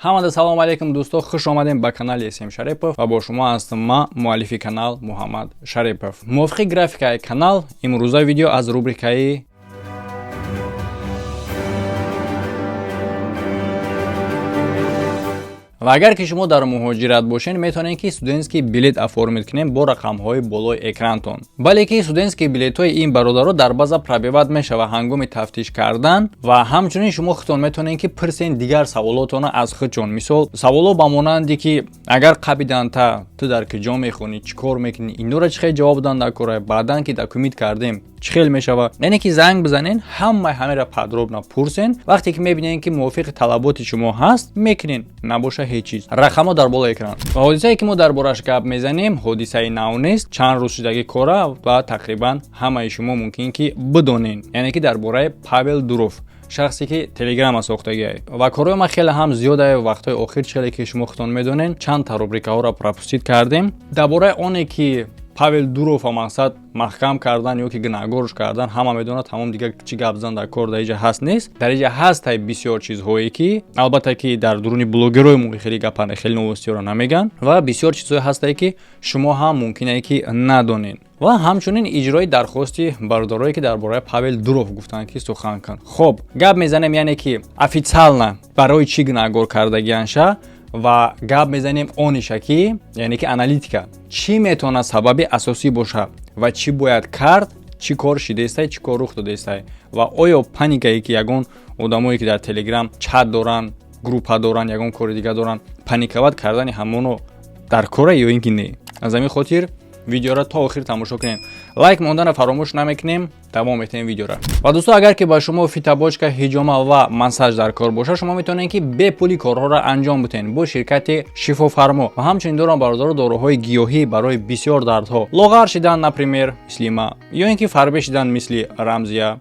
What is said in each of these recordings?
Ҳамада салому алейкум, дӯсто, хуш омадем ба канали СМ Шарипов ва бо шумо ҳастам ман, муаллифи канал Муҳаммад Шарипов. Мувофиқи графикаи канал, имрӯза видео аз рубрикаи ва агар ки шумо дар муҳоҷират бошед, метавонед, ки студентский билет оформить кунем бо рақамҳои болои экрантон. Бале, ки студентский билетҳои ин бародаро дар база пробивать мешавад ҳангоми тафтиш кардан. Ва ҳамчунин шумо худтон метавонед, ки пурсен дигар саволотона аз худшон. Мисол, саволо ба монанде ки агар қабиданта, ту дар куҷо мехонӣ, чӣ кор мекунӣ, инора чӣ хел ҷавоб додан дар кора, баъдан ки документ кардем, чӣ хел мешавад. Яъне ки занг бизанен, ҳамаи ҳамеро подробно пурсен. Вақте ки мебинен, ки мувофиқи талаботи шумо ҳаст, мекунен, набоша, ҳеҷ чиз. Рақамҳо дар болои экран. Ва ҳодисае, ки мо дар бораш гап мезанем, ҳодисаи нав нест, чанд рӯз шудагӣ кора ва тақрибан ҳамаи шумо мумкин ки бидонен. Яъне ки дар бораи Павел Дуров, шахсе ки Телеграма сохтагиай. Ва корҳои ман хеле ҳам зиёдае вақтҳои охир. Челе ки шумо худтон медонен, чанд та рубрикаҳоро пропустить кардем. Дар бораи оне ки Павел Дурова мақсад маҳкам кардан ё ки гунаҳгорш кардан, ҳама медонад, тамом. Дигар чӣ гап зан дар кор дар иҷа ҳаст, нест. Дар иҷа ҳастай бисёр чизҳое, ки албатта ки дар дуруни блогерҳои мо хеле гапа, хеле новостиҳоро намеган ва бисёр чизҳое ҳастае, ки шумо ҳам мумкине, ки надонед. Ва ҳамчунин иҷрои дархости бародарое, ки дар бораи Павел Дуров гуфтанд, ки сухан кун. Хоб, гап мезанем, яъне ки официально барои чӣ гунаҳгор кардагианша ва гап мезанем ониша, ки яъне ки аналитика чӣ метавонад сабаби асосӣ бошад ва чӣ бояд кард, чӣ кор шидаистай, чӣ кор рух додаистай ва оё паникае, ки ягон одамое, ки дар Телеграм чат доранд, группа доранд, ягон кори дига доранд, паниковать кардани ҳамоно дар кора ё ин ки не. Аз ҳамин хотир видеоро то охир тамошо кунем, лайк монданро фаромӯш намекунем. Давом метаҳем видеоро. Ва дӯсто, агар ки ба шумо фитобочка, ҳиҷома ва массаж дар кор бошад, шумо метавонед, ки бепули корҳоро анҷом битаҳед бо ширкати Шифофармо. Ва ҳамчунин дорам, бародаро, доруҳои гиёҳӣ барои бисёр дардҳо: лоғар шидан, например, мисли ма, ё ин ки фарбе шидан, мисли Рамзия.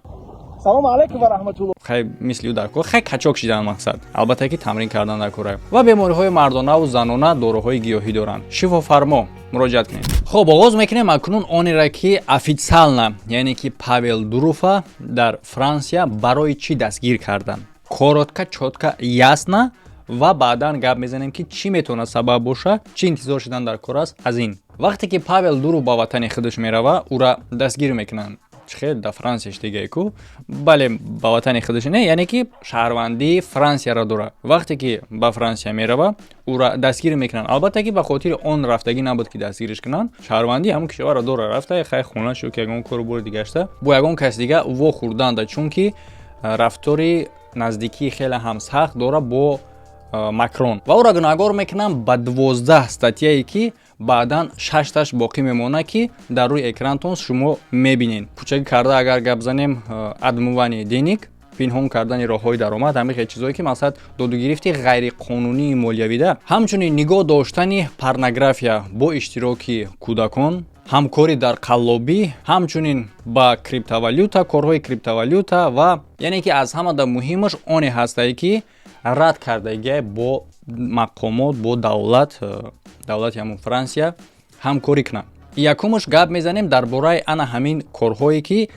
Салому алайкум ва раҳматулло. Хай, мисли ӯ дар кор, хай, качок шидан, мақсад, албатта ки тамрин кардан дар кора ва бемориҳои мардонаву занона доруҳои гиёҳӣ доранд. Шифофармо муроҷиат кунед. Хоб, оғоз мекунем акнун онеро, ки официально, яъне ки Павел Дурова дар Франсия барои чӣ дастгир карданд. Коротко, чётко, ясно. Ва баъдан гап мезанем, ки чӣ метавонад сабаб бошад, чӣ интизор шудан дар кор аст аз ин. Вақте ки Павел Дуров ба ватани худаш мерава, ӯра дастгир мекунанд. Хел дар Франсия шидагае ку? Бале, ба ватани худаш не, яъне ки шаҳрвандии Франсияро дорад. Вақте ки ба Франсия мерава, ӯра дастгир мекунанд. Албатта ки ба хотири он рафтагӣ набуд, ки дастгириш кунанд. Шаҳрвандии ҳамон кишварро дора, рафта, хай, хона шу ки ягон кору бори дигашта бо ягон каси дига вохӯрданда, чунки рафтори наздикии хеле ҳам сахт дора бо Макрон. Ва ӯро гунаҳгор мекунанд ба 12 статьяе, ки баъдан шашташ боқӣ мемонад, ки дар рӯи экрантон шумо мебинед. Пучагӣ карда агар гап занем, отмывание денег, пинҳон кардани роҳҳои даромад, ҳамин хел чизое, ки мақсад додугирифти ғайриқонунии молиявида, ҳамчунин нигоҳ доштани порнография бо иштироки кӯдакон, ҳамкорӣ дар қаллобӣ, ҳамчунин ба криптовалюта, корҳои криптовалюта. Ва яъне ки аз ҳамада муҳимаш оне ҳастае, ки рад кардагия бо мақомот, бо давлат, давлати ҳамон Франсия ҳамкорӣ кунанд. Якумаш, гап мезанем дар бораи ана ҳамин корҳое, ки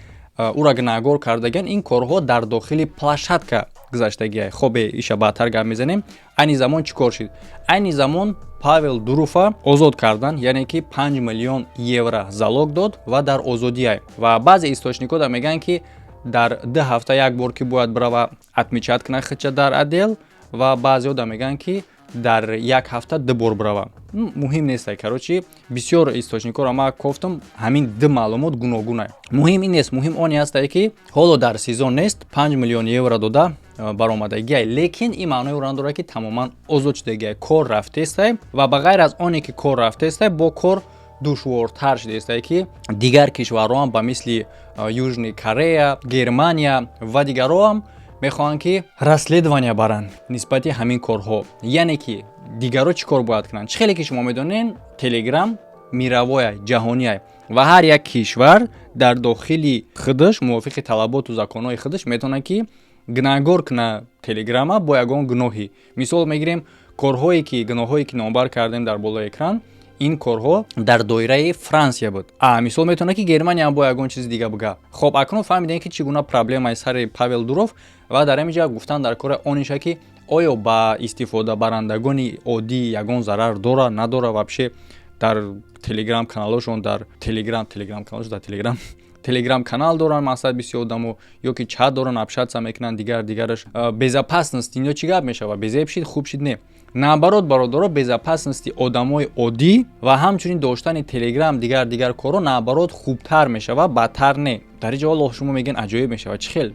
ӯра гунаҳгор кардагиан. Ин корҳо дар дохили площадка гузаштагия. Хобе, иша баъдтар гап мезанем. Айни замон чӣ кор шуд? Айни замон Павел Дурова озод кардан, яъне ки 5 миллион евро залог дод ва дар озодия. Ва баъзе источникҳо да мегӯянд, ки дар 2 ҳафта як бор ки бояд бирава отмечать кунад худша дар отдел, ва баъзеҳо да мегӯянд, ки дар як ҳафта ду бор бирава. Муҳим нест. Короче, бисёр источникҳоро ма кофтам, ҳамин ду маълумот гуногуна. Муҳим ин нест, муҳим оне ҳастае, ки ҳоло дар СИЗО нест, 5 миллион евро дода баромадагиай. Лекин ин маънои ӯро надорад, ки тамоман озод шудагиай. Кор рафтестай ва ба ғайр аз оне ки кор рафтестай, бо кор душвортар шудааста, ки дигар кишварҳоам ба мисли Южный Корея, Германия ва дигарҳоам мехоҳанд, ки расследования баранд нисбати ҳамин корҳо. Яъне ки дигарҳо чӣ кор бояд кунанд? Чӣ хеле ки шумо медонед, Телеграм мировой, ҷаҳония ва ҳар як кишвар дар дохили худаш мувофиқи талаботу законҳои худаш метавонад, ки гунаҳгор кунад Телеграма бо ягон гуноҳӣ. Мисол мегирем, корҳое ки, гуноҳҳое ки номбар кардем дар болои экран, ин корҳо дар доираи Франсия буд. А мисол, метавонад, ки Германия бо ягон чизи дига буга. Хоб, акнун фаҳмидем, ки чӣ гуна проблемаи сари Павел Дуров. Ва дар ҳамин ҷа гуфтан дар кори он иша, ки Оё ба истифодабарандагони оддӣ ягон зарар дора, надора? Вообще дар Телеграм каналошон, дар Телеграм каналошон, дар Телеграм канал доранд, мақсад, бисёр одамо ё ки чат доранд, общаться мекунанд, дигар дигараш. Безопасность ино чӣ гап мешавад? Безеб шид, хуб шид? Не, наоборот, бародаро, безопасности одамои оддӣ ва ҳамчунин доштани Телеграм, дигар дигар корҳо, наоборот, хубтар мешавад, бадтар не. Дар ин ҷо аллоҳ шумо мегӯянд, аҷоиб мешавад. Чӣ хел,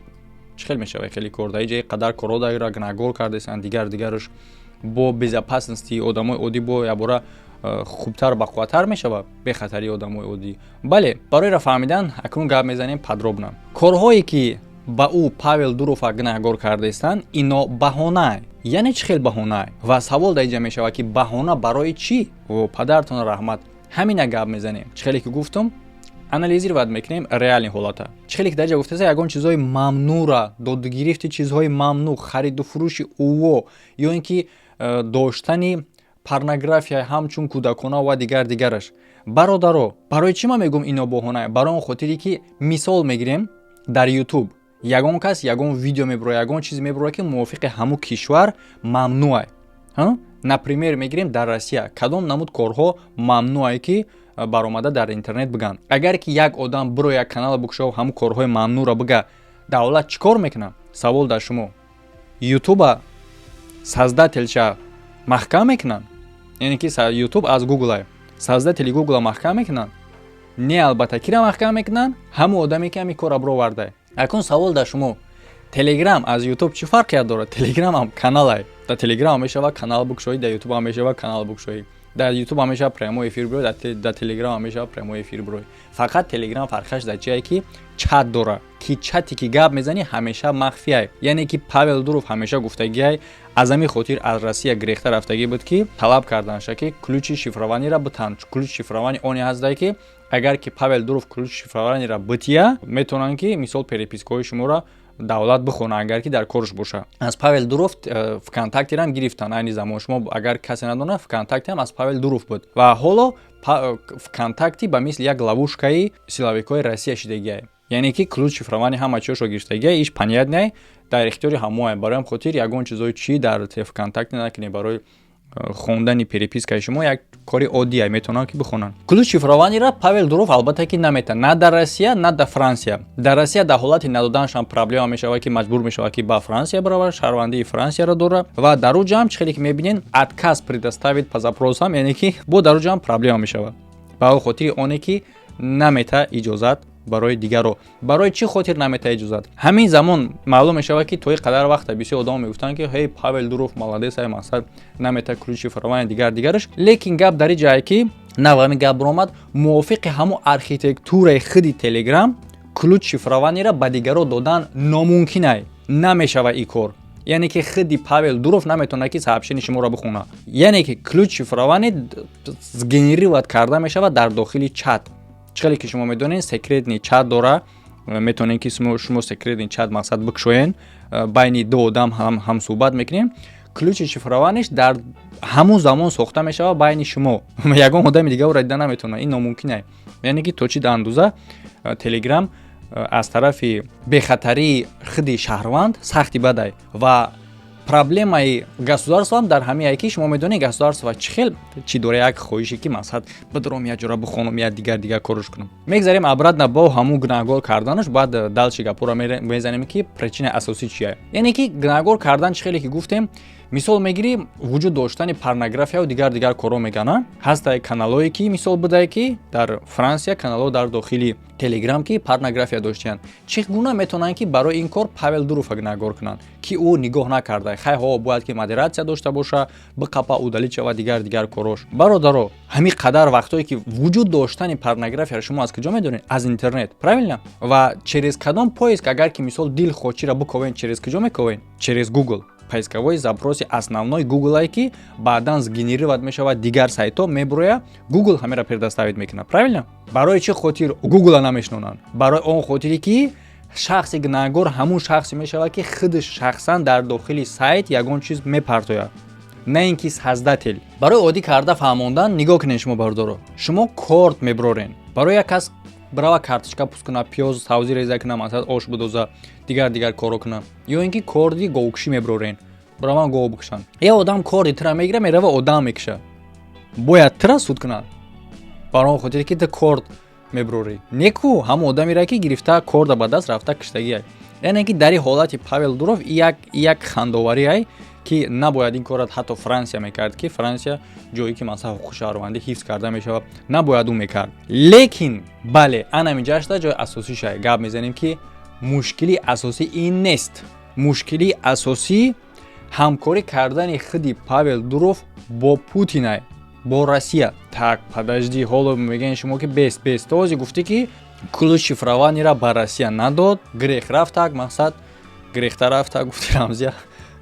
чӣ хел мешавад хеле кор? Дар ин ҷа қадар корҳо дара гунаҳгор кардесанд, дигар дигараш, бо безопасности одамои оддӣ бо якбора хубтар, бақувваттар мешавад, бехатарии одамои оддӣ. Бале, барои фаҳмидан акнун гап мезанем подробно. Корҳое ки ба ӯ, Павел Дурова, гунаҳгор кардаистанд, ино баҳона. Яъне чӣ хел баҳона? Ва савол дар инҷа мешавад, ки баҳона барои чӣ? О, падартон раҳмат, ҳамина гап мезанем. Чӣ хеле ки гуфтум, анализировать мекунем реальный ҳолата. Чӣ хеле ки дар ҷа гуфтаста, ягон чизҳои мамнӯъра, додугирифти чизҳои мамнӯъ, хариду фурӯши УВО ё ин ки доштани порнография ҳамчун кӯдакона ва дигар дигараш. Бародаро, барои чӣ ман мегӯм ино баҳона? Барои он хотире ки, мисол мегирем, дар Ютуб ягон кас ягон видео мебурояд, ягон чиз мебурояд, ки мувофиқи ҳамун кишвар мамнӯъ. Например, мегирем, дар Россия кадом намуд корҳо мамнӯъе, ки баромада дар интернет бигӯянд? Агар ки як одам биро, як канал бикушав, ҳамун корҳои мамнӯъро бига, давлат чӣ кор мекунад? Савол дар шумо. Ютуба создательша маҳкам мекунанд? Яъне ки Ютуб аз Гугла, создатели Гугла маҳкам мекунанд? Не, албатта. Кира маҳкам мекунанд? Ҳамун одаме, ки ҳамин корро бироварда. Акун савол дар шумо: Телеграм аз Ютуб чӣ фарқият дорад? Телеграм ҳам каналай. Дар Телеграм мешавад канал букшоӣ, дар Ютуб ҳам мешавад канал букшоӣ. Дар Ютуб ҳам мешавад прямой эфир бирой, дар Телеграм ҳам мешавад прямой эфир бирой. Фақат Телеграм фарқаш дар чие? Ки чат дора, ки чате ки гап мезанӣ, ҳамеша махфиай. Яъне ки Павел Дуров ҳамеша гуфтагиай, аз ҳамин хотир аз Россия гирехта рафтагӣ буд, ки талаб карданша, ки ключи шифрованиро битан. Ключи шифровани оне ҳастае, ки агар ки Павел Дуров ключи шифрованиро бития, метавонанд, ки мисол, перепискаҳои шуморо давлат бихона, агар ки дар корш боша. Аз Павел Дуров ВКонтактерам гирифтанд. Айни замон шумо агар касе надонад, ВКонтакте аз Павел Дуров буд ва ҳоло ВКонтакте ба мисли як ловушкаи силовикҳои Россия шидагиай. Яъне ки ключ шифровани ҳама чизошро гирифтагиай, иш понятно, дар ихтиёри ҳамоай. Барои ҳам хотир ягон чизои чӣ дар ВКонтакте накунед. Барои хондани перепискаи шумо як кори оддие, метавонанд ки бихонанд. Ключ шифрованиро Павел Дуров, албатта, ки наметавад на дар Россия, на дар Франсия. Дар Россия дар ҳолати надоданашам проблема мешавад, ки маҷбур мешавад, ки ба Франсия биравад, шаҳрвандии Франсияро дорад. Ва дар ӯ ҷамъ, чӣ хеле ки мебинед, отказ предоставить по запросам, яъне ки бо дар ӯ ҷамъ проблема мешавад, ба хотири оне ки намета иҷозат барои дигарро. Барои чӣ хотир намета иҷозат? Ҳамин замон маълум мешавад, ки то ин қадар вақта бисёр одамо мегуфтанд, ки ҳей, Павел Дуров молодец ай, мақсад, намета ключ шифровани, дигар дигараш. Лекин гап дар ин ҷае, ки нав ҳамин гап баромад, мувофиқи ҳамун архитектураи худи Телеграм ключ шифрованиро ба дигаро додан номумкинай, намешава ин кор. Яъне ки худи Павел Дуров наметавонад, ки сообщени шуморо бихонад. Яъне ки ключ шифровани сгенерировать карда мешавад дар дохили чат. Чӣ хеле ки шумо медонед, секретный чат дора, метавонед, ки шумо секретный чат, мақсад, бикушоен, байни ду одам ҳамсӯҳбат мекунем, ключи шифрованиш дар ҳамун замон сохта мешавад байни шумо, ягон одами дига ӯро дида наметавонад. Ин номумкин. Яъне ки то чӣ андоза Телеграм аз тарафи бехатарии худи шаҳрванд сахти бадай. Ва проблемаи государствоам дар ҳамиае, ки шумо медонед, государство чӣ хел чӣ дора, як хоҳише, ки, мақсад, бидаром, як ҷора бихонам, як дигар дигар корш кунам. Мегзарем обратно бо ҳамун гунаҳгор карданаш. Баъд дальше гапҳоро мезанем, ки причинаи асосӣ чия. Яъне ки гунаҳгор кардан, чӣ хеле ки гуфтем, мисол мегирӣ, вуҷуд доштани порнографияу дигар дигар корҳо мегана. Ҳастае каналҳое, ки мисол будае, ки дар Франсия каналҳо дар дохили Телеграм, ки порнография доштиянд. Чӣ гуна метавонанд, ки барои ин кор Павел Дурова гунаҳгор кунанд, ки ӯ нигоҳ накарда? Хай, ҳо, бояд ки модерация дошта боша, биқапа, удалить шава, дигар дигар корҳош. Бародаро, ҳамин қадар вақтҳое ки вуҷуд доштани порнографияро шумо аз куҷо медонед? Аз интернет, правильно? Ва через кадом поиск? Агар ки, мисол, дил хочира биковен, через куҷо мековен? Через Google. Поисковой запроси основной Гуглае, ки баъдан сгенерировать мешавад, дигар сайтҳо мебуроя, Google ҳамеро предоставить мекунад, правильно? Барои чӣ хотир Гугла намешнонанд? Барои он хотире, ки шахси гунаҳгор ҳамун шахсе мешавад, ки худаш шахсан дар дохили сайт ягон чиз мепартояд, на ин ки создатель. Барои оддӣ карда фаҳмондан, нигоҳ кунед шумо, бародаро. Шумо корт мебурорен, барои як кас бирава карточка пуст куна, пиёз, савзӣ реза куна, масалан, ош будоза, дигар дигар корро куна, ё ин ки корди говкушӣ мебурорен. Бираван гов бикушанд. Як одам корди тира мегира, мерава, одам мекуша, бояд тира суд кунанд бар он хотире, ки ту корд мебурорӣ. Неку ҳамон одамеро, ки гирифта, корда ба даст рафта киштагиай. Яъне ки дар ин ҳолати Павел Дуров як хандоварӣ, ки набояд ин корро ҳатто Франсия мекард, ки Франсия ҷое ки масалан ҳуқуқи шаҳрвандӣ ҳифз карда мешавад, набояд ӯ мекард. Лекин бале, анамиҷашта ҷои асосиша гап мезанем, ки мушкили асосӣ ин нест. Мушкили асосӣ ҳамкорӣ кардани худи Павел Дуров бо Путинай, бо Россия. Так, подожди, ҳоло мегӯян шумо, ки бест, бест, този гуфтӣ, ки ключ шифрования ра ба Россия надод, грех рафтак, мақсад грехта рафтак, гуфти Рамзия,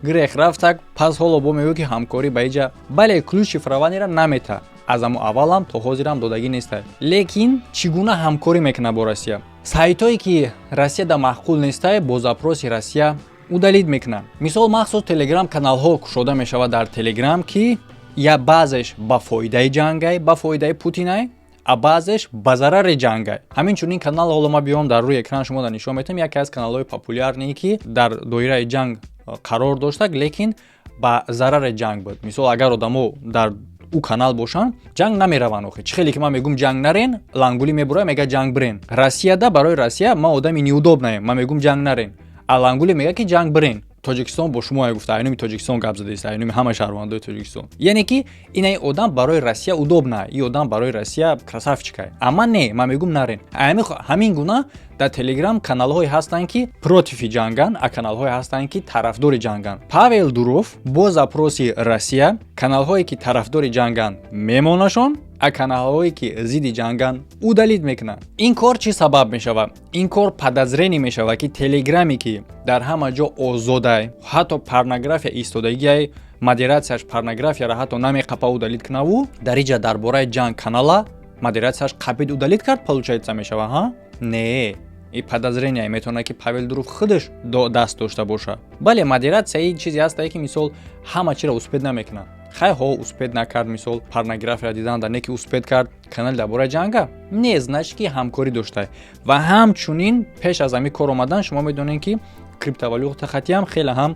грех рафтак. Пас ҳоло бо мегӯ, ки ҳамкорӣ ба иҷа. Бале, ключ шифрования ра намета, аз амо аввалам то ҳозирам додагӣ нестай. Лекин чӣ гуна ҳамкорӣ мекунад бо Россия? Сайтое ки Россияда маъқул нестай, бо запрос и Россия удалить мекунад. Мисол, махсус Телеграм каналҳо кушода мешавад дар Телеграм, ки я баъзеш ба фоидаи ҷангай, ба фоидаи Путинай, а баъзеш ба зарари ҷангай. Ҳамин чунин канал ҳоло ма биём, дар рӯи экран шумо нишон метавам, яке аз каналҳои популярный, ки дар доираи ҷанг қарор доштак, лекин ба зарари ҷанг буд. Мисол, агар одамо дар ӯ канал бошанд, ҷанг намераванд. Охи, чӣ хеле ки ман мегӯм ҷанг нарен, Лангулӣ мебурад, мега ҷанг бирен. Россияда барои Россия ман одами неудобный ем. Ман мегӯм ҷанг нарен, а Лангулӣ мега, ки ҷанг бирен, Тоҷикистон бо шумо гуфта, айнуми Тоҷикистон гап задааст, айнуми ҳама шаҳрвандои Тоҷикистон. Яъне ки инаи одам барои Россия удобный, и одам барои Россия красавчик ай, амма не, ман мегӯм нарен. Ҳамин гуна дар Телеграм каналҳое ҳастанд, ки против и ҷанганд, а каналҳое ҳастанд, ки тарафдори ҷанганд. Павел Дуров бо запрос и Россия каналҳое ки тарафдори ҷанганд мемонашон, а каналҳое ки зидди ҷанганд удалить мекунанд. Ин кор чӣ сабаб мешавад? Ин кор подозрение мешавад, ки Телеграме ки дар ҳама ҷо озодай, ҳатто порнография истодагиай, модерация ш порнографияро ҳатто намеқапа удалить кунаву, дар иҷа дар бораи ҷанг канала модерация ш қапид, удалить кард, получается мешава. Ҳа, не, и подозрение метавонад, ки Павел Дуров худаш даст дошта бошад. Бале, модерация ин чизе ҳастае, ки мисол ҳама чиро успеть намекунад. Хай, ҳо, успеть накард, мисол, порнография дидан да, не ки успеть кард канали дар бораи ҷанга. Не, значит ки ҳамкорӣ дошта. Ва ҳамчунин пеш аз ҳамин кор омадан, шумо медонед, ки криптовалюта хатиам хеле ҳам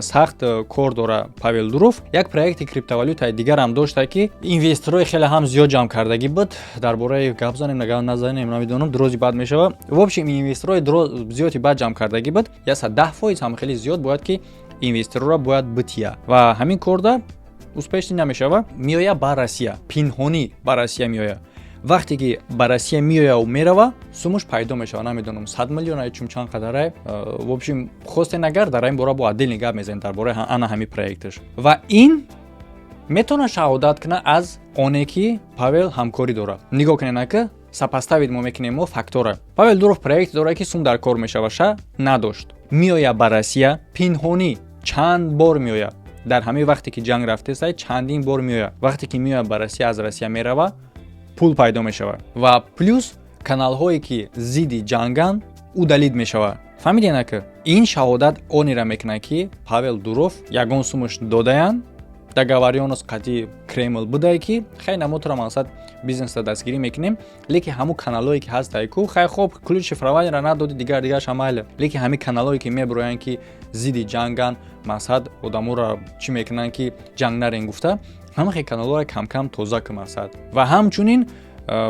сахт кор дора Павел Дуров. Як проекти криптовалютаи дигарам дошта, ки инвесторои хеле ҳам зиёд ҷамъ кардагӣ буд. Дар бораи гап занем, назанем, намедонам, дрози бад мешава. В общем, инвесторои зиёди бад ҷамъ кардагӣ буд, 110% ҳам хеле зиёд бояд, ки инвесторро бояд бития, ва ҳамин корда успешный намешава. Меоя ба Россия, пинҳонӣ ба Россия меоя. Вақте ки ба Россия меояву мерава, сумуш пайдо мешава, намедонам, 100 миллион чум чанд қадарай. В общем, хостен агар, дар ин бора бо отдельный гап мезанем, дар бораи ана ҳамин проекташ. Ва ин метавонад шаҳодат кунад аз оне, ки Павел ҳамкорӣ дорад. Нигоҳ кунед, ака, сопоставить мо мекунем мо фактора. Павел Дуров проект дорад, ки сум дар кор мешава, надошт, меоя ба Россия пинҳонӣ, чанд бор меоя. Дар ҳамин вақте ки ҷанг рафтеста, чандин бор меояд. Вақте ки меояд ба Россия, аз Россия мерава, пул пайдо мешавад ва плюс каналҳое ки зидди ҷанганд, удалить мешавад. Фаҳмидед, ака? Ин шаҳодат онеро мекунад, ки Павел Дуров ягон сумаш додаянд, договорённость қати Кремл будае, ки хай, намотро мақсад бизнеса дастгирӣ мекунем, лекин ҳамун каналҳое ки ҳастай ку, хай, хоб, ключ шифрования ро надоди, дигар дигараш майли, лекин ҳамин каналҳое ки мебироянд, ки зидди ҷанганд, мақсад одаморо чӣ мекунанд, ки ҷанг нарен гуфта, ҳамахе каналҳоро камкам тоза ку, мақсад. Ва ҳамчунин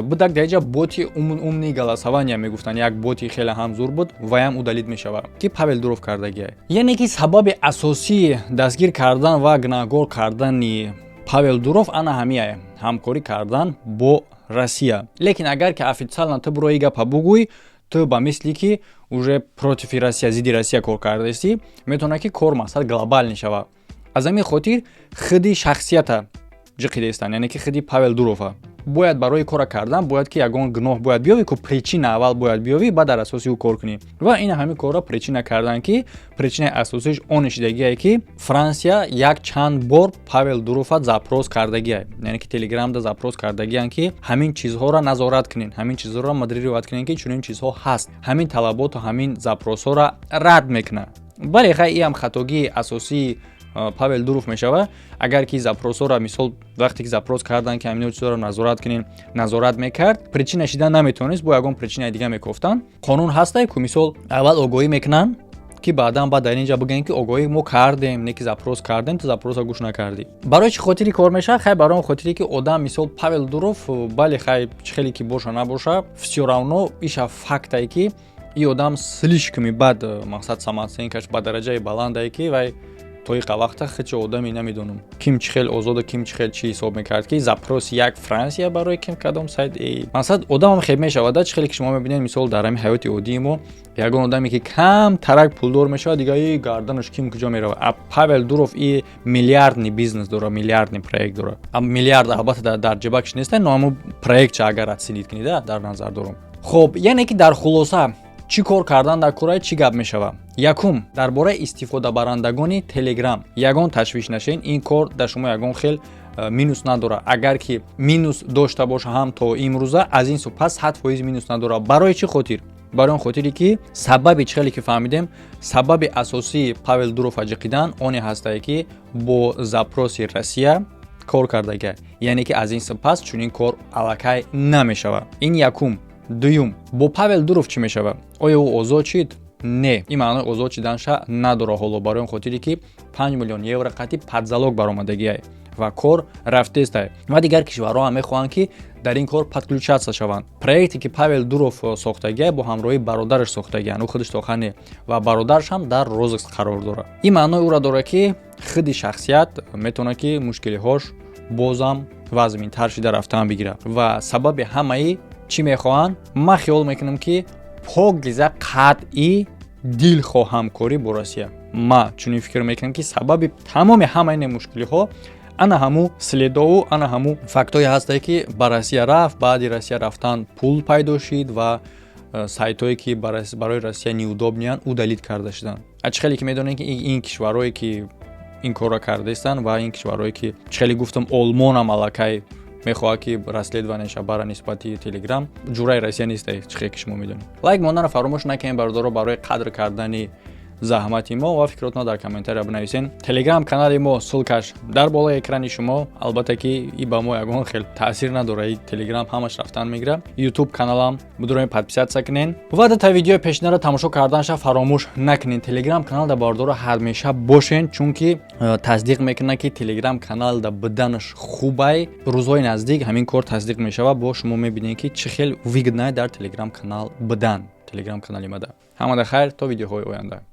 будак дар иҷа боти умный голосования мегуфтанд, як боти хеле ҳам зур буд, ваям удалить мешавад, ки Павел Дуров кардагия. Яъне ки сабаби асосии дастгир кардан ва гунаҳгор кардани Павел Дуров ана ҳамия ҳамкорӣ кардан бо Россия. Лекин агар ки официально ту бирои гапа бугӯй, ту ба мисли ки уже против и Россия, зидди Россия кор кардаистӣ, метавонад, ки кор мақсад глобальный шавад. Аз ҳамин хотир худи шахсията ҷиқидаистанд, яъне ки худи Павел Дурова бояд барои кора кардан, бояд ки ягон гуноҳ бояд биёвӣ ку, причина аввал бояд биёвӣ, баъд дар асоси ӯ кор кунӣ. Ва ин ҳамин корро причина кардан, ки причина и асосиш он шидагие, ки Франсия як чанд бор Павел Дурова запрос кардагия, яъне ки Телеграмда запрос кардагиянд, ки ҳамин чизҳоро назорат кунед, ҳамин чизҳоро модерировать кунед, ки чунин чизҳо ҳаст. Ҳамин талаботу ҳамин запрос ҳоро рад мекунад. Бале, хай, иам хатогии асосии Павел Дуров мешавад, агар ки запрос ҳоро, мисол, вақте ки запрос карданд, ки ҳамин чизҳоро назорат кунем, назорат мекард, причина шидан наметавонист, бо ягон причина и дига мекофтанд. Қонун ҳастай ку, мисол, аввал огоҳӣ мекунанд. Ки баъдан баъд дар ин ҷа бигӯем, ки огоҳӣ мо кардем, не ки запрос кардем, ту запроса гӯш накардӣ. Барои чӣ хотири кор мешавад? Хай, барои он хотире, ки одам, мисол, Павел Дуров, бале, хай, чӣ хеле ки боша набоша, всё равно иша фактае, ки и одам слишком бад, мақсад, самооценкаш ба дараҷаи баландае, ки вай то иқа вақта хичи одами намедонам ким чӣ хел озода, ким чӣ хел чӣ ҳисоб мекард, ки запрос як Франсия барои ким кадом сайт. Мақсад, одамам хеб мешавад. Чӣ хеле ки шумо мебинед, мисол, дар ҳами ҳаёти оддии мо ягон одаме, ки кам тарак пулдор мешавад, дига и гарданаш ким куҷо меравад. А Павел Дуров и миллиардный бизнес дора, миллиардный проект дора. Миллиард, албатта, дар ҷебакш неста, но ҳамун проектча агар оценить кунед, дар назар дорам. Хоб, яъне ки дар хулоса, чӣ кор кардан дар кораи, чӣ гап мешавад? Якум, дар бораи истифодабарандагони Телеграм ягон ташвиш нашен, ин кор дар шумо ягон хел минус надорад. Агар ки минус дошта боша ҳам, то имрӯза, аз ин су пас 100% минус надорад. Барои чӣ хотир? Барои он хотире, ки сабаби, чӣ хеле ки фаҳмидем, сабаби асосии Павел Дуров аҷиқидан оне ҳастае, ки бо запроси Россия кор кардага, яъне ки аз ин су пас чунин кор аллакай намешавад. Ин якум. Дуюм, бо Павел Дуров чӣ мешавад? Оё ӯ озод шид? Не, ин маънои озод шиданша надорад ҳоло, барои он хотире, ки 5 миллион евро қатъи под залог баромадагиай ва кор рафтестай ва дигар кишварҳо ҳам мехоҳанд, ки дар ин кор подключаться шаванд. Проекте, ки Павел Дуров сохтагиай, бо ҳамроҳии бародараш сохтагианд, ӯ худаш тоха не ва бародараш ҳам дар розыск қарор дорад. Ин маънои ӯро дорад, ки худи шахсият метавонад, ки мушкилиҳош бозам вазминтар шида рафтан бигирад. Ва сабаби ҳамаи чӣ мехоҳанд? Ман хиёл мекунам, ки покиза қатъи дилхоҳ ҳамкорӣ бо Россия. Ма чунин фикр мекунам, ки сабаби тамоми ҳамаи ин мушкилиҳо ана ҳаму следову ана ҳаму фактҳое ҳастае, ки ба Россия рафт, баъди Россия рафтан пул пайдо шид ва сайтҳое, ки барои Россия неудобный анд, удалить карда шуданд. А чӣ хеле ки медонем, ки ин кишварҳое, ки ин корро кардаистанд, ва ин кишварҳое, ки чӣ хеле гуфтам, Олмонам аллакай мехоҳад, ки расследование бара нисбати Телеграм, ҷураи Россия несте, чӣ хеле ки шумо медонед. Лайк монданро фаромӯш накунед, бародаро, барои қадр кардани заҳмати мо, ва фикротонро дар комментария бинависен. Телеграм канали мо, ссылкаш дар болои экрани шумо. Албатта, ки и ба мо ягон хел таъсир надорад, и Телеграм ҳамаш рафтан мегирад. Ютуб каналам будурои подписаться кунен ва дата видеои пешинаро тамошо карданша фаромӯш накунен. Телеграм каналда, бародаро, ҳамеша бошен, чунки тасдиқ мекунад, ки Телеграм каналда буданаш хубай. Рӯзҳои наздик ҳамин кор тасдиқ мешавад, бо шумо мебинед, ки чӣ хел выгодно дар Телеграм канал будан. Телеграм канали мада. Ҳамада хайр, то видеоҳои оянда.